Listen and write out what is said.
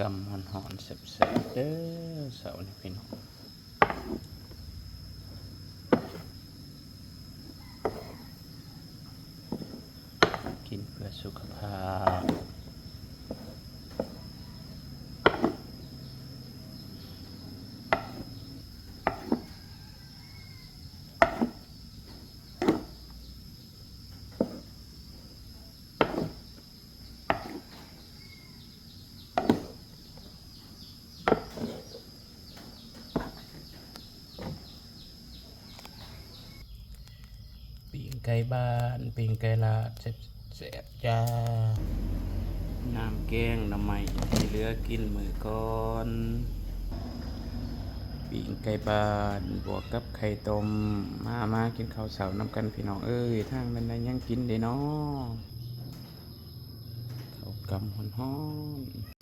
ກຳຮ້ອນໆ ແຊບໆ ເດີ ເຊົ້ານີ້ພີ່ນ້ອງ. ກິນເພື່ອສຸຂະພາບ. ປີ້ງໄກ່ບ້ານ ປີ້ງໄກ່ລາດ ແຊບໆ ຈ້າ. ນ້ຳແກງໜໍ່ໄມ້ທີ່ເຫຼືອກິນມື້ກ່ອນ. ປີ້ງໄກ່ບ້ານບວກກັບໄຂ່ຕົ້ມ. ມາ ມາກິນເຂົ້າເຊົ້ານຳກັນພີ່ນ້ອງເອີຍ. ທາງນັ້ນນະຍັງກິນເດ້ເນາະ. ເຂົ້າກຳຮ້ອນໆ.